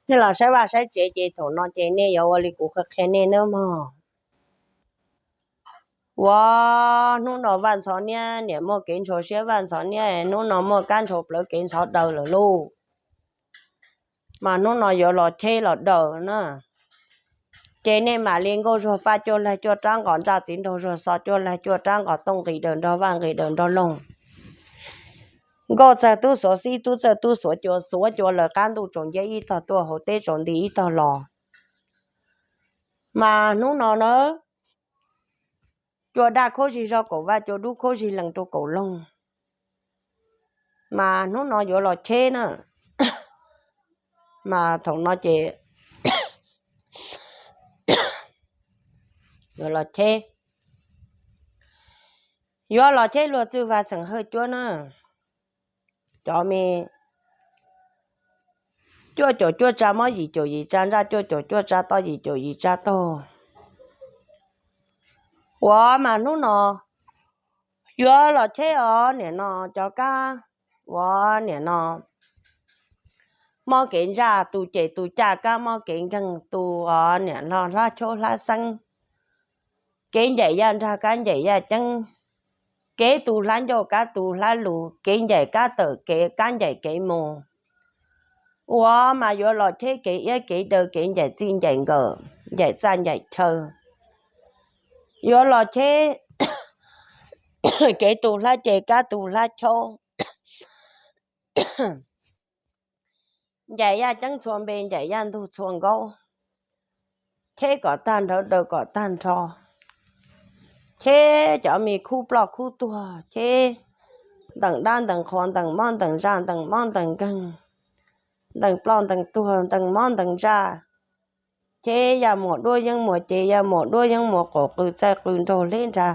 Nej los saib vaj saib tsev ces thaum no ces nej yuav ua li kuv qhia nej nawb mog. Ua, hnub no Vaj Ntxhov Niab niam muaj kev ntshua siab, Vaj Ntxhov Niab hnub no muaj kab ntshua plawv kev ntxhov daws lawm lauj. Mas hnub no yuav los cheb los daws na. Ces nej mam li nkauj zuag paj cuaj lag cuaj rab nqos nraj txiv nraug zuag xo cuaj lag cuaj rab nqos tooj nqis daws nrog vaj nqis daws nrog loog. Nkauj txawg tub xuav xib tub txawg tub xuav cua xuav cua lawv qab ntuj tsaus nciab ib tog tuaj hauv teb tsaus nti ib tog los. Mas hnub no na, cua daj khaub zig zog kaum vaj cua dub khaub zig lees rau kaum loog. Mas hnub no yuav los cheb na. Mas thaum no ces yuav los cheb, yuav los cheb luag txwj vaj xeem Hawj Cuab na. Cov me cuaj caum cuaj tsa mob yim caum yim tsa ntsaj cuaj caum cuaj tsa toj yim caum yim tsa taug. Ua mas hnub no yuav los cheb os niam no cov kab, ua niam no mob kev ntsaj tus cem tus caj kab mob kev nkeeg tus os niam no hlab chaub hlab xeeb, kev ncaim yaj nrag kab ncaim yaj ceeb, kev tu hlab ncauj kab tu hlab lus, kev ncaim kab tawm kev kab ncaim kev mus. Ua mas yuav los cheb kev iab kev daw kev ncaim txij ncaim nkawm ncaim txaj ncaim chaw. Yuav los cheb kev tu hlab ce kab tu hlab chaub, ncaim yaj ceeb txhua npe ncaim yaj ntug txhua nkaub, cheb kom tag nrho daws kom tag nrho, cheb cov me khub ploj khub tuag, cheb ntees dab ntees qhua ntees mob ntees ntsaj ntees mob ntees nkeeg, ntees ploj ntees tuag ntees mob ntees ntsaj, cheb yaj muas duab yeeb muas ces yaj muas duab yeeb muas qaum qws txaij qws nraug hleb nra,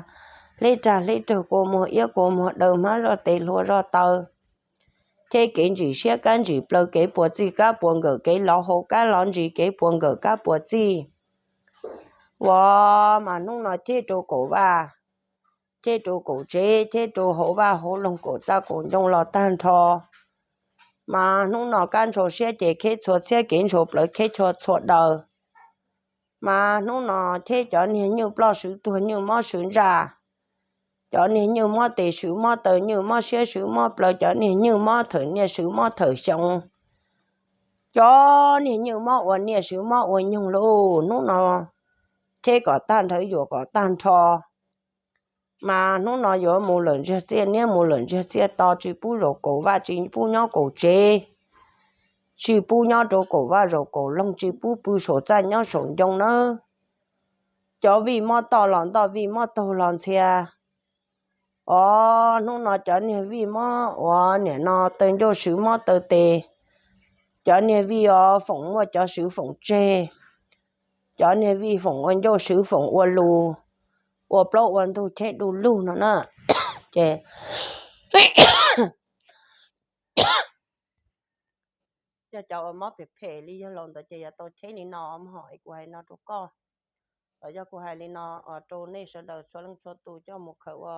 hleb rag hleb rawg kua muag iab kua muag daw hmab zoj tes hlua zoj taw, cheb kev ntsim siab kab ntsim plaws kev puas txij kab puas nkawm kev lov hau kab lov ntsis kev puas nkawm kab puas txij. Ua mas hnub no cheb rau kaum vaj, cheb rau kaum tsev, cheb rau hauv vaj hauv loog kaum txaj kaum ncoo los tag nrho. Mas hnub no kab ntshua siab ces kheb txhua txhiab kev ntshua plawv kheb txhua txhua daws. Mas hnub no cheb cov niag nyuj ploj swv tuag nyuj mob swv ntsaj, cov niag nyuj mob tes swv mob taw nyuj mob siab swv mob plaws cov niag nyuj mob thawm niaj swv mob thawm xyoo, cov niag nyuj mob ua niaj swv mob ua nyoog lauj. Hnub no cheb kom tag nrho yuam kom tag nrho. Mas hnub no yuav mus lawm ntsiag txiaj niab mus lawm ntsiag txiaj to tsis pub zaum kaum vaj tsis pub nyob kaum tsev, tsis pub nyob rau kaum vaj zaum kaum loog tsis pub pw saum txaj nyob saum ncoo nawb. Cov vij mob toj los ntoj vij mob taug los ntxhia. Os hnub no cov niag vij mob uas niam no taw ncauj swv mob taw tes, cov niag vij os foom muaj cov swv foom tseg, cov niag vij foom ua ncauj swv foom ua lus, ua plaub ua ntug cheb du lug no na. Ces yog cov uas mob phem phem li yawg laus ntawd ces yuav tau cheb li no mog, es kuv hais no rau koj, los yog kuv hais li no rau nej sawv daws txhua leej txhua tus coj mus khaws ua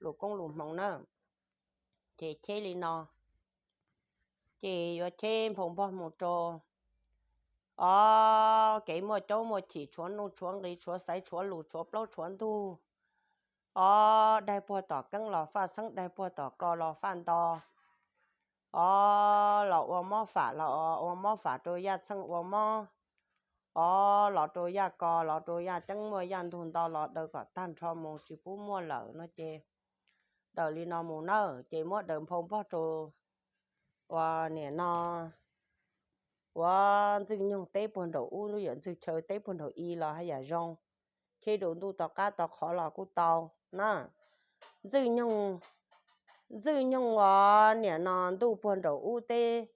lus koob lus hmoov na. Ces cheb li no, ces yuav cheb nphau npog mus rau os kev muaj caub muaj chim tshuav nuj tshuav nqis tshuav xaiv tshuav lus tshuav plaub tshuav ntug. Os daig puag tom keeb los faj xeeb daig puag tom ko los faj nto. Os los ua mob fam los ua mob fam rau yaj txheej ua mob. Os los rau yaj ko los rau yaj ceeb muaj yaj ntug nto los daws kom tag nrho mus tsis pub muaj lawm no ces daws li no mus nawb. Ces muab daws nphau npog rau uas niam no uas Ntxwj Nyoog teb puag nraum ub, lub yam Ntxwj Chaw teb puag nraum i los haj yam zoo, cheb rau ntuj tau qab tau qhov los kuj tau na. Ntxwj Nyoog, Ntxwj Nyoog uas niam no ntuj puag nraum ub teb,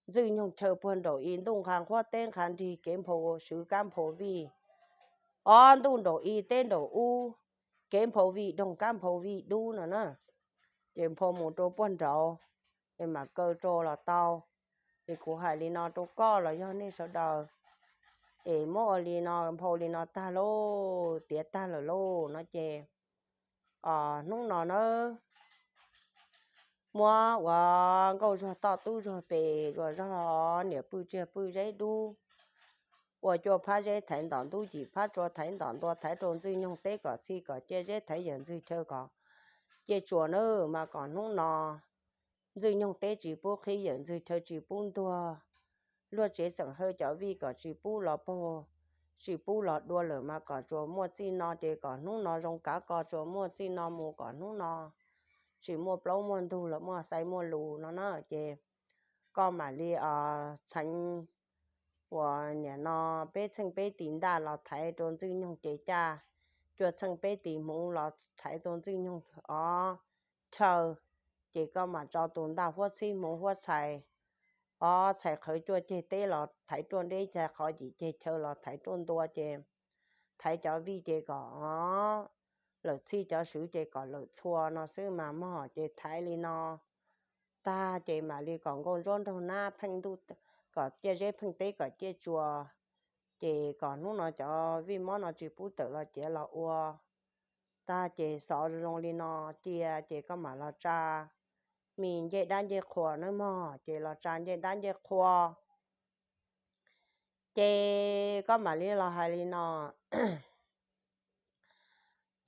Ntxwj Nyoog chaw puag nraum i ntuj nqha nqhuab teb nqha nrig kev nphau swv kab nphau vij. Os ntuj nraum i teb nraum ub, kev nphau vij doog kab nphau vij dub no na. Ces nphau mus rau puag nraud, es mam kaw rau los tau. Es kuv hais li no rau koj los yog nej sawv daws, es muab ua li no nphau li no tag lauj, tiav tag lawm lauj no ces hnub no na muab ua nkauj zog toj tub zog pes, zuas zog niam pwj tsiaj pwj zeb dub, ua cuaj phab zeb thaiv ntom ntub, yim phab tsua thaiv ntom ntua, thaiv rau Ntxwj Nyoog teb kom txhij kom cia zeb, thaiv yawm Ntxwg chaw kom cia tsuas na, mas kom hnub no Ntxwj Nyoog teb tsis pub qhib, yawm Ntxwg chaw tsis pub ntuag, luag tsev xeem Hawj cov vij kom tsis pub los paug, tsis pub los dua lawm, mas kom tsuas muaj txij no, ces kom hnub no zoo kav ko, tsuas muaj txij no mus, kom hnub no tsis muaj plaub muaj ntug los muaj xais muaj lus no na. Ces koj mam li txheev uas niam no peb txheej peb tis ntaj los thaiv rau Ntxwj Nyoog ces caj, cuaj txheej peb tis hmuv los thaiv rau Ntxwj Nyoog os chaw, ces koj mam tso tus ntaj huab txhib hmuv huab txhais, ob txhais qhawv cuaj ceg teb los thaiv ruaj deb, txhais qhov yim ceg chaw los thaiv ruaj ntua, ces thaiv cov vij ces kom lawm txhij, cov swv ces kom lawm txhua no xwb mas mog. Ces thaiv li no tag ces mam li kom nkauj ntsuab nraug nab pheej ntuj, kom cia zeb pheej teb kom cia tsuas, ces kom hnub no cov vij mob no tsis pub tawm los ciav los ua. Tag ces xov zoo li no cia ces koj mam los tsa me ncej dab ncej qhua nawb mog, ces los tsa ncej dab ncej qhua. Ces koj mam li los hais li no: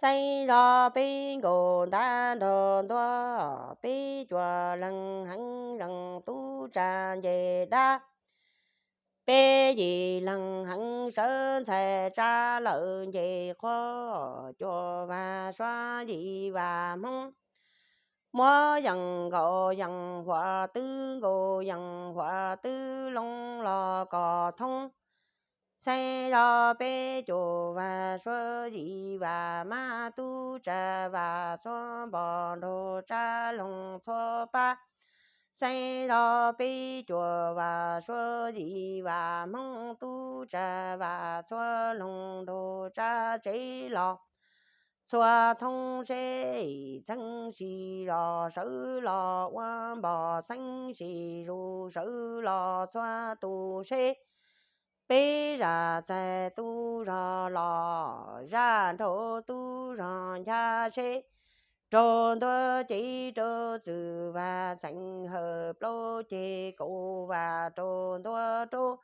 Txheeb zog peb nkaus ntab nrog ntua, peb cuas leeg heev leeg tub tsa ncej dab, peb yim leeg heev sawv ntxhais tsa lawm ncej qhua, cuaj vaj suav yim vaj hmoob, muab yees nkaus yees huam twb nkaus yees huam twb loo los kom thoob. Txheeb zog peb cuaj vaj suav yim vaj mab tub tsa vaj txhua npo nrug tsa loog txhua pab. Txheeb zog peb cuaj vaj suav yim vaj hmoob tub tsa vaj txhua loog nrug tsa tsev los txhua thoob seb, txheeb sis zog sawv los ua npo, txheeb sis zus sawv los txhua tus seb, peb zaj txais tub zog los zaj nraug tub zog ncha seb, raug ntua ces raug txwj vaj txheeb hawm plaub ceg kaum vaj, raug ntua raug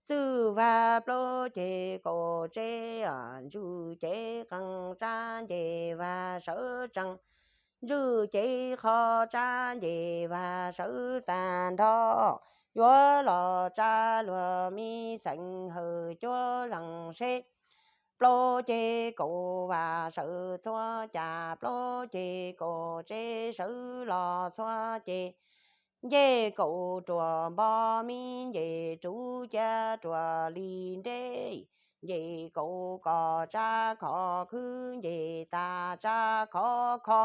txwj vaj plaub ceg kaum tsev, ntsuj cev qees tsa ncej vaj sawv tsees, ntsuj cev qho tsa ncej vaj sawv tag nrho, yuav los tsa luag me xeem hawm cuab zeeg seb, plaub ceg kaum vaj sawv txhua cas, plaub ceg kaum tsev sawv los txhua ces, ncej kaum ruam npo me ncej ruv cia ruam li nreb, ncej kaum kos tsa khov khwb, ncej tas tsa khov kho,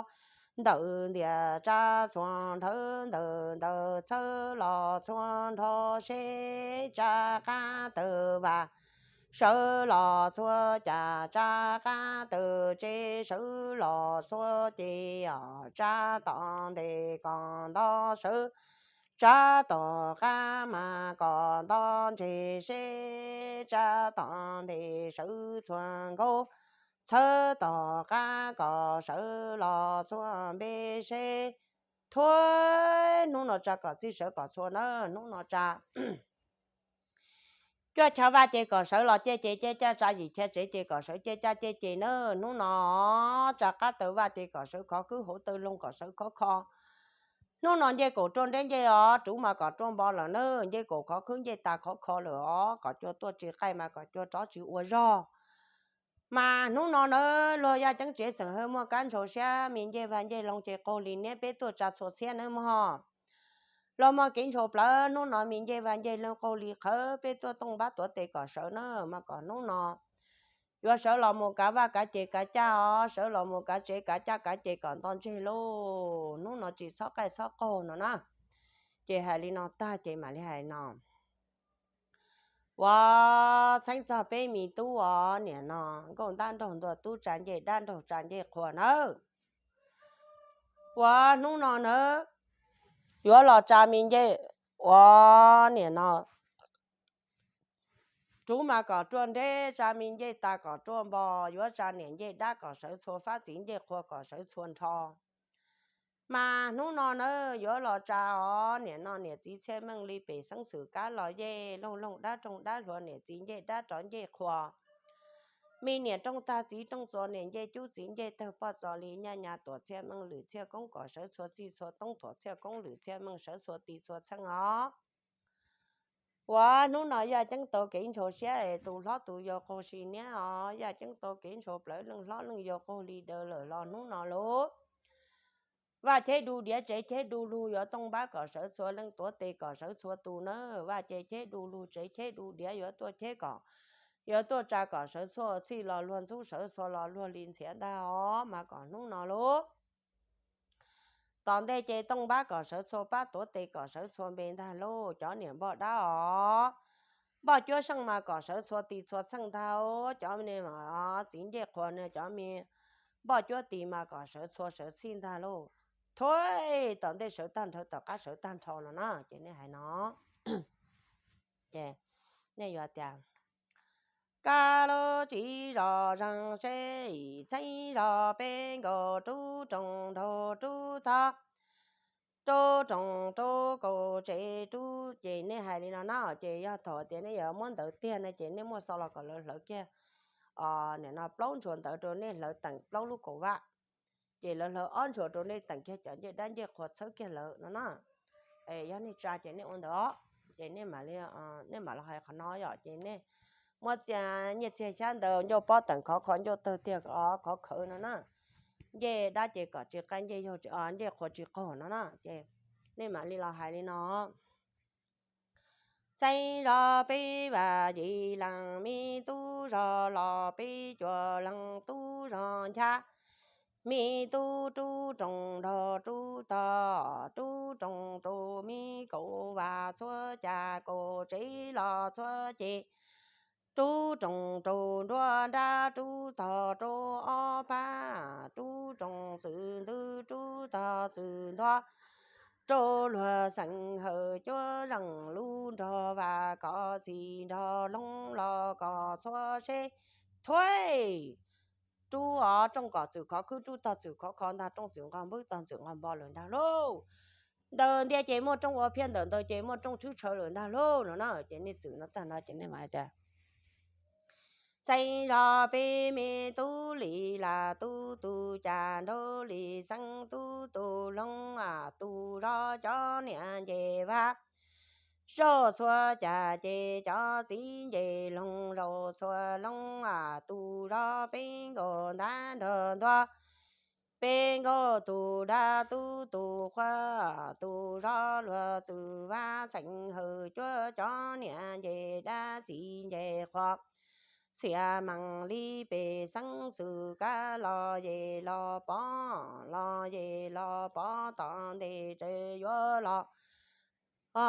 ntawm ntiaj tsa txhua nrhawv, ntawm ntawd txhawb los txhua nrho seb, tsa qab tawg vaj sawv los txhua cas, tsa qab tawg tsev sawv los txhua ces, tsa tom ntej kom nto sawv, tsa tom qab mas kom nto ntseg seb, tsa tom ntej sawv txhua nkaus, txhawb tom qab kom sawv los txhua npe seb. Thuav, hnub no tsa kom txij sawv kom txhua na, hnub no tsa cuaj chav vaj ces kom sawv los ciaj ces ciaj caj, tsa yim chav tsev ces kom sawv ciaj caj ciaj ces na, hnub no tsa qab tawg vaj ces kom sawv khov khwb, hauv tawg loog kom sawv khov kho. Hnub no ncej kaum ruaj nreb ncej os ruv mas kom ruaj npo lawm na, ncej kaum khov khwb ncej tas khov kho lawm os, kom cua tuaj tsis qaij mas kom cua rov tsis ua zog. Mas hnub no na, luag yaj ceeb tsev xeem Hawj muaj kab ntshau siab, me ncej vaj ncej loog ces qaug li niab, peb tuaj tsa txhua txhiab nawb mog. Luag muaj kev ntshau plawv, hnub no me ncej vaj ncej loog qaug li qhawv, peb tuaj tooj npab tuav tes kom sawv na, mas kom hnub no yuav sawv los mus kav vaj kav ces kav caj os, sawv los mus kav tsev kav caj kav ces kom nto ntseg lauj, hnub no tsis txhob qaij txhob qaug no na. Ces hais li no tag ces mam li hais no: Ua txheeb txog peb me tub os, niam no nkauj ntab nraug ntua tub tsa ncej dab nraug tsa ncej qhua nawb. Ua hnub no nawb, yuav los tsa me ncej, ua niam no ruv mas kom ruaj nreb, tsa me ncej tas kom ruaj npo, yuav tsa niam ncej dab kom sawv txhua fab, txiv ncej qhua kom sawv txhua nrho. Mas hnub no na yuav los tsa os, niam no niam txiv txhiaj meej li pem xeeb xwm kab los yej, loog loog dab roog dab hluas, niam txiv ncej dab rov ncej qhuas, me niam rooj tag txiv rooj txuas, niam ncej cub txiv ncej tawg, poj txos li nyaj nyas, tuam txhiaj meej lwm txhiaj koob, kom sawv txhua txij txhua toob, tuam txhiaj koob lwm txhiaj meej, sawv txhua ti txhua txheej os. Ua hnub no Yaj Ceeb tau kev ntshau siab es tus hlob tus yau qaug si niab os, Yaj Ceeb tau kev ntshau plawv, leej hlob leej yau qaug li daws lawm los hnub no lauj, vaj cheb du diav tsev cheb du lug yuav tooj npab kom sawv txhua leej, tuav tes kom sawv txhua tus na, vaj cheb cheb du lug tsev cheb du diav yuav tuaj cheb kom, yuav tuaj tsa kom sawv txhua txij los luag ntxub, sawv txhua los luag li ntxhiav ntag os, mas kom hnub no lauj, tom ntej ces tooj npab kom sawv txhua pab, tuav tes kom sawv txhua npe ntag lauj, cov niam npoj dab os. Npoj cuab seej mas kom sawv txhua ti txhua txheej ntag, cov me txiv ncej qhuas no cov me npoj cuab ti mas kom sawv txhua sawv txhij ntag lauj. Thuav tom ntej sawv tag nrho, tom qab sawv tag nrho no na, ces nej hais no, ces nej yuav tias, kab lub txiv zos zeeg seb, txheeb zos peb nkaus rub roos nraug rub tog, rub roos rub kaus tsev rub, ces nej hais li no na, ces yog thaum tias nej yuav muab ntawv tiag no ces nej muaj xov los kom lawv hlawv kiag, nim no plaub ntshua ntawv rau nej, hlawv teem plaub lub kaum vaj, ces lawv hlawv ob ntshua rau nej, teem kiag cov ncej dab ncej qhuas txhawb kiag lawv no na. Yog nej tsa ces nej ua ntawd os, ces nej mam li, nej mam los hais qhov no yom, ces nej muab nyiaj txiag xyab ntawv ncauj pob teem khov kho ncauj tawg tiag khov khawv no na. Ncej dab ces kom tsis qaij, ncej yaug, ncej qhuas tsis qaug no na, ces nej mam li los hais li no. Txheeb zos peb vaj yim leej, me tub zog los peb cuaj leej, tub zog ncha, me tub rub roos nraug rub tog, rub roos rau me kaum vaj txhua cag, kaum tsev los txhua ceg, rub roos rau nruab nrab, rub tog rau ob pab, rub roos txwm ntwg rub tog txwm ntua, rau luag xeem hawm cuab zeej lub nrog vaj, kom txhim nrog loog los kom txhua seb. Thuav, rub os, rooj kom txwm khov khwb, rub tog txwm khov kho ntag, rooj txwm nqog npwb, tog txwm nqog npo lawm ntag lauj. Ntawm ntiaj ces muaj rooj ua phiaj, ntawm ntawd ces muaj rooj tshwb tshaw lawm ntag lauj no na. Ces nej txwm no tag no ces nej mam hais tias, txheeb zos peb me tub li las, tub tug cas nraug li xeeb, tub tug loog a, tub zog cov niam nce vaj, zaug txhua cag ces cov txiv nce loog, zaug txhua loog a, tub zog peb nkaus ntab nrog ntua, peb nkaus tug dab tub tug qhua, tub zog luag txwm vaj, xeem hawm cuab cov niam nce dab, txiv nce qhua, txhia meej li pem xeeb xwm kab los yej los pov, los yej los pov tom ntej tsev yuav los, o,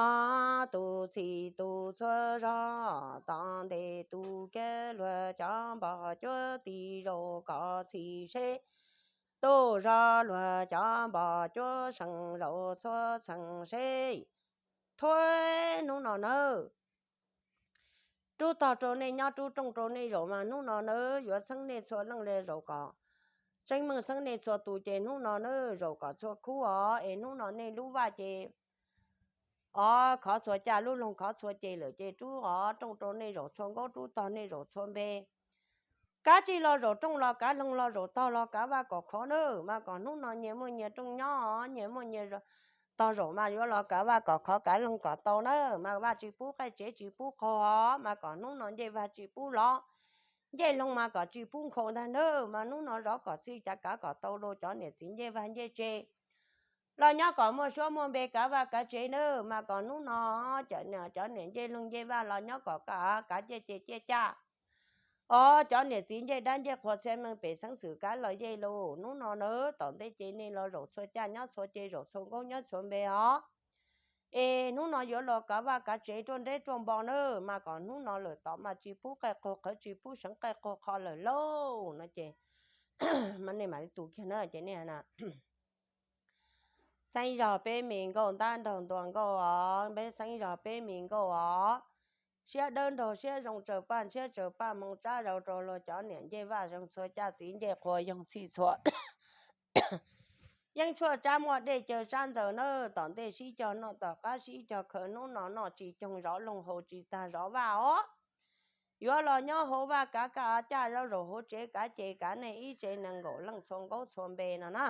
tus txhim tus txhua zog, tom ntej tus kiag luag cov npog cuab ti, zaum kom txhim seb, tus zog luag cov npog cuab seej, zaum txhua txheej seb. Thuav, hnub no nawb, rub tog rau nej nyob, rub rooj rau nej zaum, mas hnub no nawb yuav xeeb nej txhua leej li, zaum kom tseeb meej xeeb nej txhua tus, ces hnub no nawb zaum kom txhua khub os, es hnub no nej lub vaj ces, o, khov txhua caj, lub loog khov txhua ceg lawm ces rub os rooj rau nej zaum txhua nkaub, rub tog nej zaum txhua npe. Kav tsij los zaum rooj los kav, loog los zaum tog los kav vaj kom khov nawb, mas kom hnub no nyias muaj nyias rooj nyob, nyias muaj nyias tog zaum mas yuav los kav vaj kom khov, kav loog kom tau nawb, mas vaj tsis pub qaij, tsev tsis pub qaug os, mas kom hnub no ncej vaj tsis pub lov, ncej loog mas kom tsis pub nkhaus ntag nawb, mas hnub no zov kom txhij, cav kav kom tau rau cov niam txiv ncej vaj ncej tsev los nyob kom muaj suab muaj npe, kav vaj kav tsev nawb, mas kom hnub no cov, cov niam ncej loog ncej vaj los nyob kom kav, kav ciaj ces ciaj caj. O, cov niam txiv ncej dab ncej qhua txhia meej pem xeeb xwm kab los yej lauj, hnub no nawb tom ntej ces nej los zaum txhua caj nyob txhua ceg, zaum txhua nkaub nyob txhua npe os. Es hnub no yuav los kav vaj kav tsev ruaj nreb ruaj npo nawb, mas kom hnub no lawm tod mas tsis pub qaij qaug qhov, tsis pub seev qaij qaug qho lawm lauj no ces, mas nej mam li tu kiag na ces nej, xeeb zog peb me nkauj, ntab nraug ntua nkauj os, peb xeeb zog peb me nkauj os, siab dawb nraug siab zoo, tsaws paj ntshiab tsaws paj hmoo, tsab zau rau luag cov niam ncej vaj, zoo txhua caj, txiv ncej qhua yoog txhij txhua Yeeb tshuaj tsab muaj dej caw tsab ntxaws na, tom ntej sib cog noj tom qab sib cog khaws, hnub no noj tsis coog zov loog haus tsis tag zov vaj os. Yuav los nyob hauv vaj kav kaj caj zaub zaum hauv tsev kav ces kav nej ib tsev nees nkaum leej txhua nkaub txhua npe no na.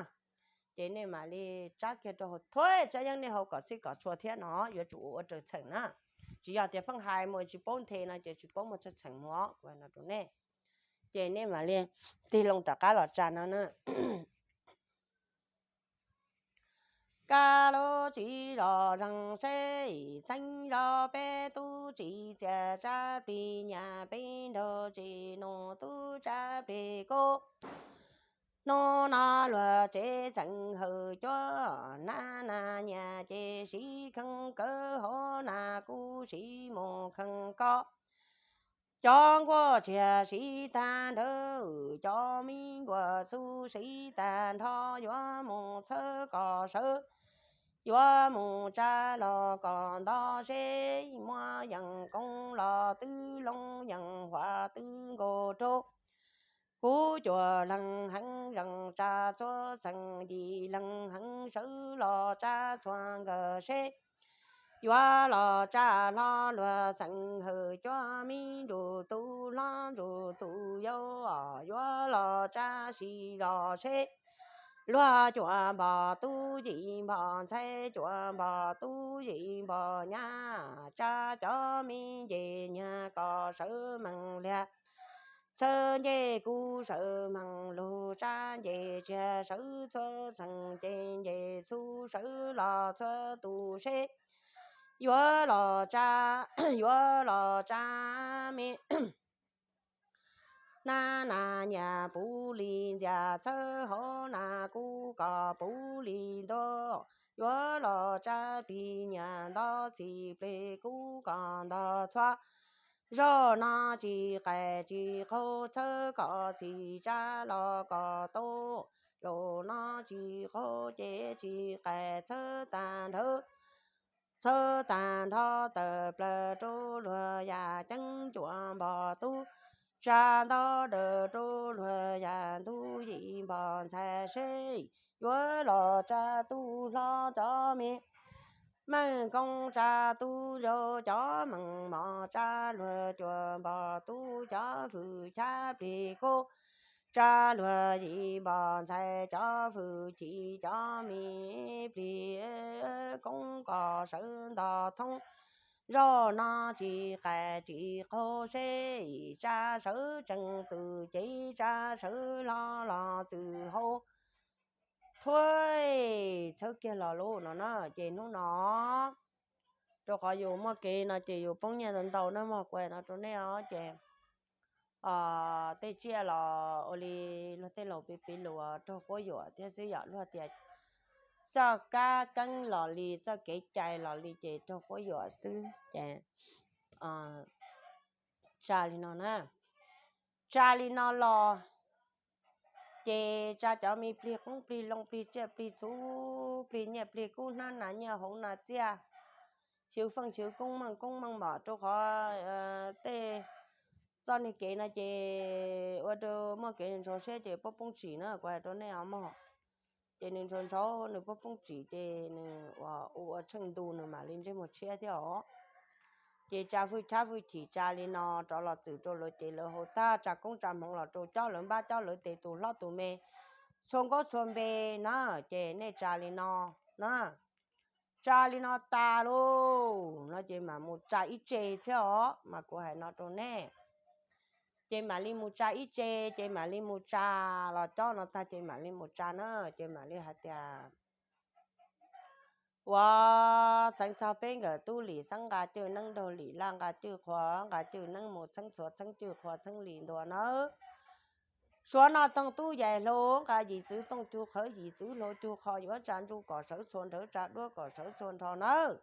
Ces nej mam li tsab kiag rau hauv thuav tsab yeeb nej haus kom txhij kom txhua thiab no yuav tsum ua ua raws txheem na. Tsis yog tias pheej hais mus tsis paub nthe no ces tsis paub muaj txheej txheem mus os, kuv hais no rau nej. Ces nej mam li tig loo rov qab los tsa no na. Kaj lub tsis zos zeeg seb txheeb zos peb tub tsis txias tsab plig nyas peb nrog tsis nus tub tsab plig kub. Hnub no luag tsev xeem hawm cuab nab nas nyias ces siv kheej kawg hauv nas kuj siv mus kheej ko. Cov nkuaj tsiaj siv tag nrho, cov me nkuaj txhuv siv tag nrho, yuav mus txhawb kom sawv, yuav mus tsa los kom nto seb, muab yees koob los twb loo yees huam twb nkaus rau. Kuv cuaj leeg heev zees tsa txhua txheem, yim leeg heev sawv los tsa txhua nkawm seb. Yuav los tsa hlo luag xeem hawm cuab me ntsuj tus hlob ntsuj tus yau, yuav los tsa sib zog seb. Luag cuaj npog tub yim npog ntxhais, cuaj npog tub yim npog nyab, tsa cov me nce nyag kom sawv meej liag. Txhawb ncej kub sawv meej lug, tsa nce tsiaj sawv txhua txheem, ces nce txhuv sawv los txhua tus seb. Yuav los tsa, yuav los tsa me nab nas nyias puv li ntxias, txhawb hauv nas kub kom puv li ntua. Yuav los tsa plig nyias nto, txhij plig kub kom nto txhua. Zaum no tsis qais tsis qaug, txhawb kom txhij tsa los kom tau. Zaum no tsis qaug ces tsis qais, txhawb tag nrho, txhawb tag nrho tawm plaws rau luag yam ceeb, cuaj npog tub tsa nto daws rau luag yam ntug, yim npog ntxhais seb. Yuav los tsa tub hlob cov me meej koob, tsa tub yau cov meej mom, tsa luag cuaj npog tub cov hwj chab plig kub, tsa luag yim npog ntxhais cov hwj chim cov me plig koob kom sawv nto thoob. Zaum no tsis qais tsis qaug seb, tsa sawv tsees txwm ces, tsa sawv hlo los txwm hau. Thuav txhawb kiag los lub no na, ces hnub no rau qhov yus muaj kev no ces yus poob nyiaj ntau ntau na mog, kuv hais no rau nej os. Ces tej tsiaj los ua li luag tej laus piv piv lus raug quab yuam thiab xwb yom, luag tias txoj kab keeb los li txoj kev cai los li ces raug quab yuam xwb ces tsa li no na. Tsa li no los ces tsa cov me plig qoob plig loo plig tsiaj plig txhu plig nyiaj plig kub hnab nas nyiaj hauv nas txiaj, xyw feej xyw koob meej koob meej mom, rau qhov tej txoj niag kev no ces ua rau muaj kev ntshau siab ces puab poob tsim na, kuv hais rau nej os mog. Ces nws ntshau ntshau nws puab poob tsim ces nws ua ua tsheej ntu nws mam li ntsej muag tshiab thiab os. Ces tsa hwj chab hwj chim tsa li no rov los txwm rau lawv ces lawv hau tag, tsa koob tsa hmoov los rau cob lawv npab cob lawv tes tus hlob tus me txhua nkaub txhua npe na, ces nej tsa li no na. Tsa li no tas lauj no ces mam mus tsa ib tse thiab os, mas kuv hais no rau nej. Ces mam li mus tsa ib tse, ces mam li mus tsa los cob no tag ces mam li mus tsa na, ces mam li hais tias ua txheeb txog peb nkawm tub lim xeeb, nqa cwj neeb nraug lim laj, nqa cwj qhua nqa cwj neeb mus txheeb txhua txheeb cwj qhua txheeb lim ntua nawb. Suav noj toog tub yaig hlau, nqa yim txwv tooj cug qhawv yim txwv hlau cug qho, yuav tsa ntsuj kom sawv txhua nrawv, tsa duab kom sawv txhua nrho nawb.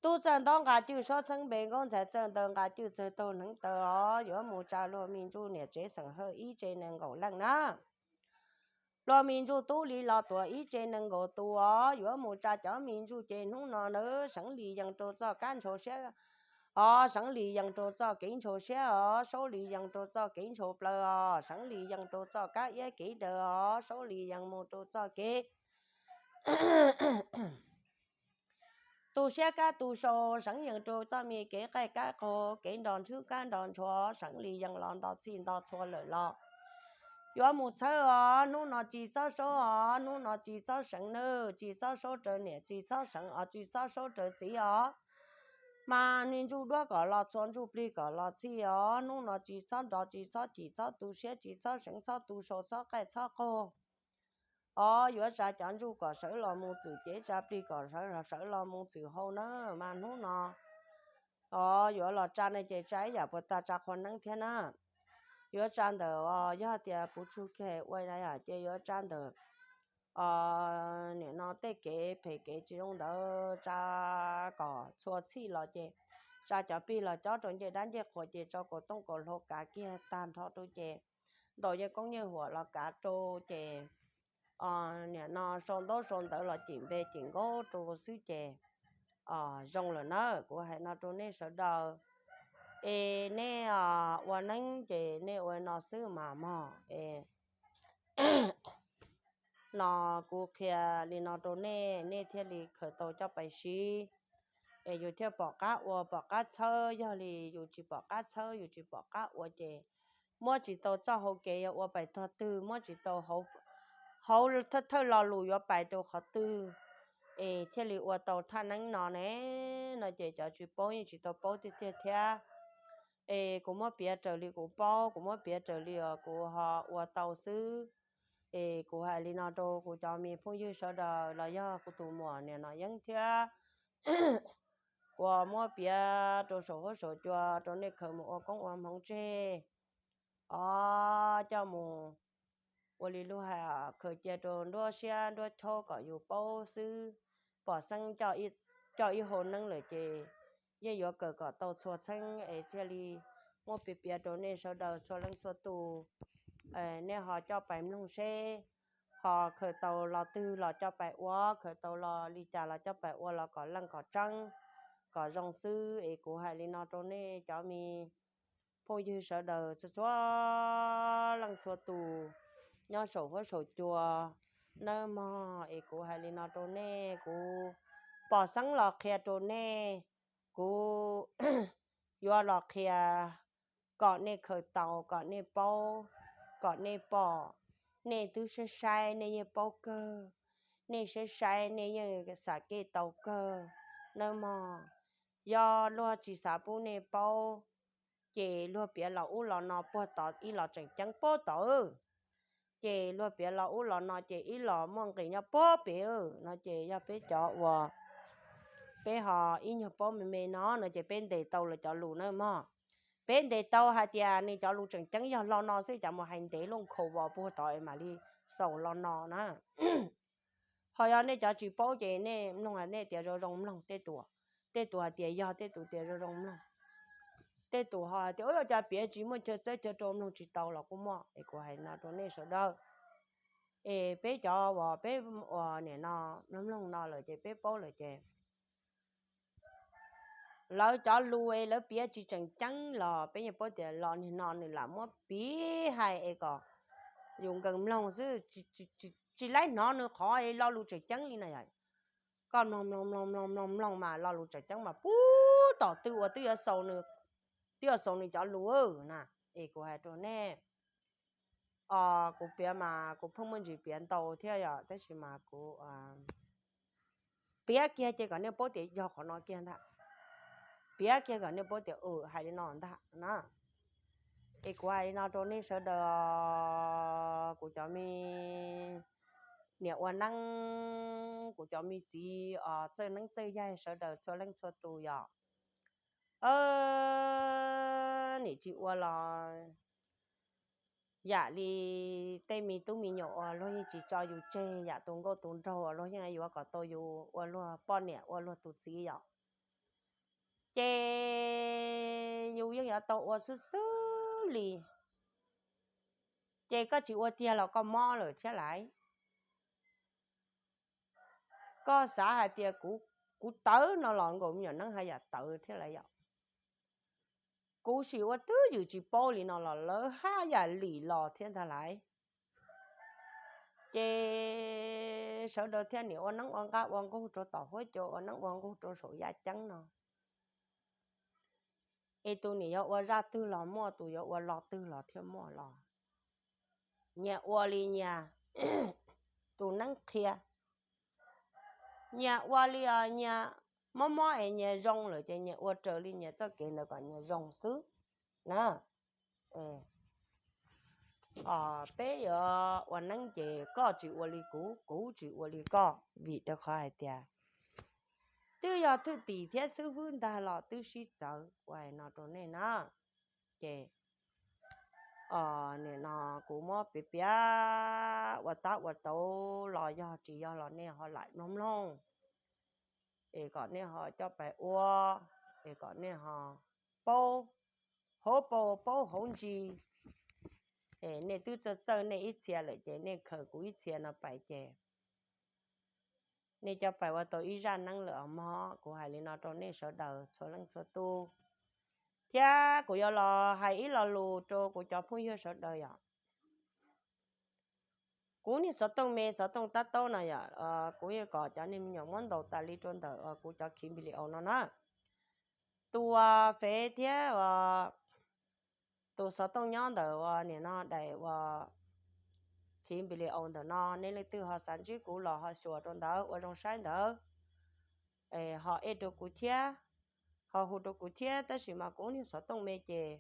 Tub txawj ntaub nqa cwj suab txheeb npe, nkaub ntxhais txawj ntaw nqa cwj txawg taug hneev taw os, yuav mus tsa luag me ntsuj niam tsev xeem hawj ib tse nees nkaum leej na. Luag me ntsuj tub li los tuam ib tse nees nkaum tus os, yuav mus tsa cov me ntsuj ces hnub no nawb, seev li yees rau txoj kab ntshau siab os, seev li yees rau txoj kev ntshau siab os, saub li yees rau txoj kev ntshau plaws os, seev li yees rau txoj kab iab kev daws os, saub li yees mus rau txoj kev Tu siab kab tu sau seev yees rau txoj me kev qaij kab qaug, kev nrog ntshwb kab nrog ntshua seev li yees los nto txhij nto txhua lawm los yuav mus txhawb os. Hnub no tsis txhob saub os, hnub no tsis txhob seev nawb, tsis txhob saub raws niam, tsis txhob seev os, tsis txhob saub raws txiv os. Mas niag ntsuj duab kom los txhua, ntsuj plig kom los txhij os. Hnub no tsis txhob nrov, tsis txhob chim, txhob tu siab, tsis txhob seev, txhob tu sau, txhob qaij, txhob qaug os. Yuav tsa cov ntsuj kom sawv los mus txwm cev, tsa plig kom sawv los mus txwm hau na. Mas hnub no os yuav los tsa ne ces tsa ib yam puas tag, tsa qhua neeb thiab na. Yuav tsa ntawm os, yog tias puv tsug keg ua na yom, ces yuav tsa ntawm os, nim no tej kev phem kev tsis zoo ntawd tsa kom txhua txhij los ces tsa cov plig los cob rau ncej dab ncej qhuas ces tso kaus tooj kaus hlau kav kiag tag nrho rau ces ntaus nyiaj koob nyiaj huam los kav rau ces nim no sau ntaub sau ntawv los cim npe cim nkaub rau xwb ces zoo lawm na. Kuv hais no rau nej sawv daws, es nej ua neeb ces nej ua no xwb mas mog. Es no kuv qhia li no rau nej, nej thiaj li khaws tau coj pais siv, es yus thiaj pom qab ua pom qab txhawb. Yog li yus tsis pom qab txhawb, yus tsis pom qab ua ces muab tsis tau txoj hau kev yuav ua pais tog twg, muab tsis tau hauv thawj lo lus yuav pais rau qhov twg, es thiaj li ua tau thaj neeb no ne. No ces cov tsis paub yeej tsis tau paub tiag tiag thiab. Es kuv muab piav raws li kuv paub, kuv muab piav raws li uas kuv ho ua tau xwb. Es kuv hais li no rau kuv cov me phooj ywg sawv daws los yog kuv tus muam niam Nom Yeeb thiab, kuv muab piav rau saum huab saum cua rau nej khaws mus ua koob ua hmoov tseg os, coj mus ua li luag hais, khaws cia rau nruab siab nruab chaub kom yus paub xwb. Pom xeeb coj ib hau neeb lawm ces yeej yuav kawm kom tau txhua txheeb es thiaj li muab piav piav rau nej sawv daws txhua leej txhua tus, nej ho coj pais mloog seb ho khaws tau lo twg los coj pais ua, khaws tau lo li cas los coj pais ua los kom leej kom tseeb, kom zoo xwb. Es kuv hais li no rau nej cov me phooj ywg sawv daws txhua txhua leej txhua tus nyob saum huab saum cua nawb mog. Es kuv hais li no rau nej, kuv pom xeeb los qhia rau nej, kuv yuav los qhia kom nej khaws tau, kom nej paub, kom nej pom. Nej twb saib saib nej yeej paub kawg, nej saib saib nej yeej xam kev tau kawg nawb mog. Yog luag tsis xav pub nej paub ces luag piav los ub los no puag tod ib los tseem ceeb puag tod, ces luag piav los ub los no ces ib los muaj nqis nyob puag pem no ces yog peb cov uas peb ho ib nyuag paub me me no no ces peb ntes tau lawv cov lus nawb mog. Peb ntes tau hais tias nws cov lus tseem ceeb yog lo no xwb, cas mus hais ntev luj nkhaus vos puag tod mam li xaus lo no na. Ho yog nej cov tsis paub ces nej mloog nej tias zoo zoo mloog, tej tus, tej tus hais tias yog, tej tus tias zoo zoo mloog, tej tus ho hais tias ua cas piav tsis muaj chaw txawb chaw rau, mloog tsis tau los kuj muaj. Es kuv hais no rau nej sawv daws, es peb cov uas peb uas nim no mloog mloog no lawm ces peb paub lawm ces lawv cov lus es lawv piav tsis tseem ceeb los peb yeej paub tias lo niag no nws lam muab piv hais es kom yus nkees mloog xwb, tsis laib hnov nws qhov lo lus tseem ceeb li na yom. Koj mloog mloog mloog mloog mloog mloog mas lo lus tseem ceeb mas puag tom twg uas twb yuav xaus nws, twb yuav xaus nws cov lus na. Es kuv hais rau nej, kuv piav mas kuv pheej muaj ntsis piav ntau thiab yom, tab sis mas kuv piav kiag ces kom nej paub tias yog qhov no kiag ntag, piav kiag kom nej paub tias hais li no ntag na. Es kuv hais li no rau nej sawv daws, kuv cov me niam ua neeb, kuv cov me txiv os, txawj neeb txawj yaig sawv daws txhua leej txhua tus yom. Nim tsis ua los yam li tej me tub me nyuam uas luag yeej tsis tso yus tseg, yam tus nkauj tus nraug uas luag yeej yuav kom tau yus ua luag poj niam ua luag tus txiv yom, ces yus yeej yuav tau ua xwb xwb li. Ces koj tsis ua tiag los koj mob lawm thiab lauj. Koj xav hais tias kuv tawv no los nkaus me nyuam neeb haj yam tawv thiab lauj yom. Kuv sim ua twj ywm tsis paub li no los lawv haj yam lim los thiab ntag lauj. Ces sawv daws thiaj niam ua neeb ua nqab ua nqug rau tom huab cua, ua neeb ua nqug rau saum yaj ceeb no. Es tus niam yuav ua zaj twg los muaj, tus yuav ua lo twg los thiaj muaj los. Nyias ua li nyias tus neeb qhia, nyias ua li os nyias mob mob es nyias zoo lawm ces nyias ua raws li nyias txoj kev ntawd kom nyias zoo xwb na. Peb yuav ua neeb ces koj tsis ua li kuv, kuv tsis ua li koj, vim rau qhov hais tias twb yog thwj tim thiab xib hwb ntag los twb sib txawv, ua hais no rau nej na. Ces nim no kuv muab piav piav ua tab ua tau los yog tsis yog los nej ho laim mloog mloog, es kom nej ho coj pais ua, es kom nej ho paub hauv paus paub hauv ntsis. Es nej twb txawj txawj nej ib txhia lawm ces nej khaws kuv ib txhia no pais ces nej coj pais ua tau ib zaj neeb lawm os mog. Kuv hais li no rau nej sawv daws txhua leej txhua tus, thiab kuv yuav los hais ib lo lus rau kuv cov phooj ywg sawv daws yom. Kuv niag xov tooj me xov tooj tab taub no yom, kuv yeej kom cov niag me nyuam muab ntaus tas li rau ntawm kuv cov khiv npis li aus no na. Tus uas fev thiab tus xov tooj nyob ntawm uas nim no daim uas khiv npis li aus ntawm no, nej leej twg ho xav ntsib kuv los ho xyuas rau ntawd ua zoo saib ntawd, ho ej rau kuv thiab, ho hu rau kuv thiab. Tab sis mas kuv niag xov tooj me ces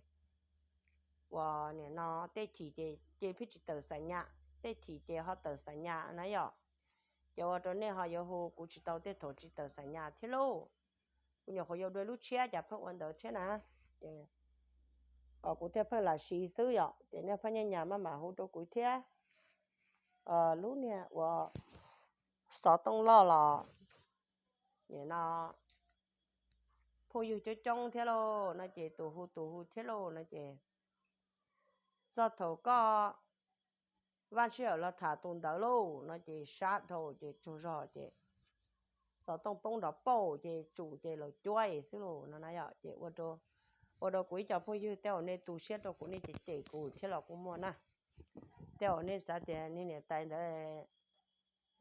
uas nim no tej chim ces pheej tsis tawm xam nyas, tej chim ces ho tawm xam nyas na yom. Ces ua rau nej ho yuav hu kuv tsis tau tej thaum tsis tawm xam nyas thiab lauj. Kuv nyuam qhuav yuav dua lub tshiab cas pheej ua ntawd thiab na. Kuv thiaj pheej lam siv xwb yom, ces nej pheej nyiaj nyas maj mam hu rau kuv thiab. Lub niag uas xov tooj loj los nim no phooj ywg coob coob thiab lauj no ces tus hu tus hu thiab lauj no ces txog thaum koj vaj sij hawm los tham tus ntawd lauj no ces sab dhau ces tsaug zog ces xov tooj poob nrov pauj ces tsum ces laus cuab xwb lauj no na yom. Ces ua rau kuv ib co phooj ywg tej uas nej tu siab rau kuv nej cem cem kuv thiab los kuj muaj na. Tej uas nej xav tias niag niam tais ntawd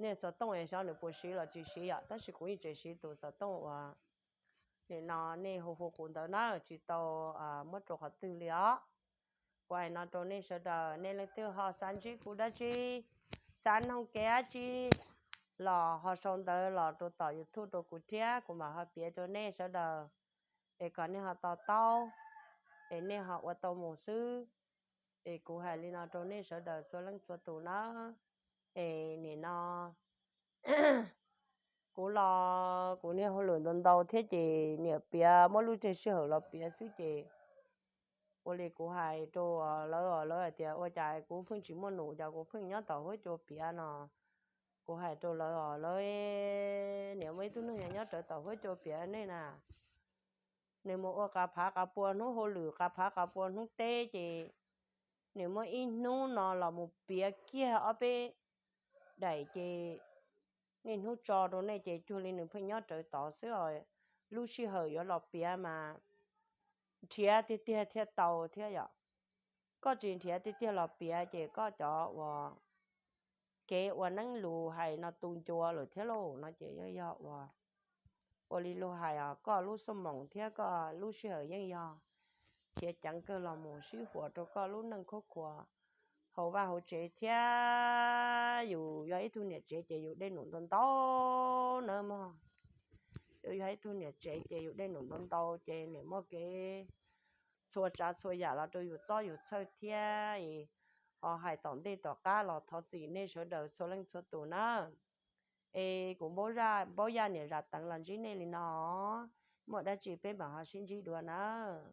niag xov tooj es xyov nws puas siv los tsis siv yom, tab sis kuv yeej tseem siv tus xov tooj uas nim no nej hu hu kuv ntawd na, tsis tau muab rau qhov twg li os. Kuv hais no rau nej sawv daws, nej leej twg ho xav ntsib kuv dab tsi, xav noog kev dab tsi los ho sau ntawv los rau tom YouTube rau kuv thiab, kuv mam ho piav rau nej sawv daws, es kom nej ho to taub, es nej ho ua tau mus xwb. Es kuv hais li no rau nej sawv daws txhua leej txhua tus na. Es nim no kuv los kuv niag hauj lwm ntau ntau thiab ces niam piav muab lub tseg sij hawm los piav xwb ces ua li kuv hais rau lawv os, lawv hais tias ua cas kuv pheej tsis muaj num, cas kuv pheej nyob tom huab cua piav no. Kuv hais rau lawv os, lawv, niam muaj ib tug neeg nyob rawv tom huab cua piav nej na, nws mus ua qas phav qas pua hnub hauj lwm, qas phav qas pua hnub teb ces nws muaj ib hnub no los mus piav kiag ob peb daim ces niaj hnub tso rau nej ces cuag li nws pheej nyob rawv tod xwb os. Lub sij hawm yuav los piav mas nrhiav tiag tiag thiaj tau thiab yom. Koj tsis nrhiav tiag tiag los piav ces koj cov uas kev ua neeb lus hais no tu ncua lawm thiab lauj no ces yog ua li luag hais os, koj lub xuab moos thiab koj lub sij hawm yeej yog khiav ceev kawg los mus sib huam rau koj lub neej khuab khuas hauv vaj hauv tsev thiab. Yus yog ib tug niam tsev ces yus dej num ntau ntau nawb mog. Yus yog ib tug niam tsev ces yus dej num ntau ntau ces niam muaj kev txhua tsav txhua yam los rau yus txob yus txhawj thiab. Ho hais tom ntej tom qab los thov txim nej sawv daws txhua leej txhua tus na. Es kuv npaub yaj niam zam teev los ntsib nej li no, muaj dab tsi peb mam ho sib ntsib dua nawb.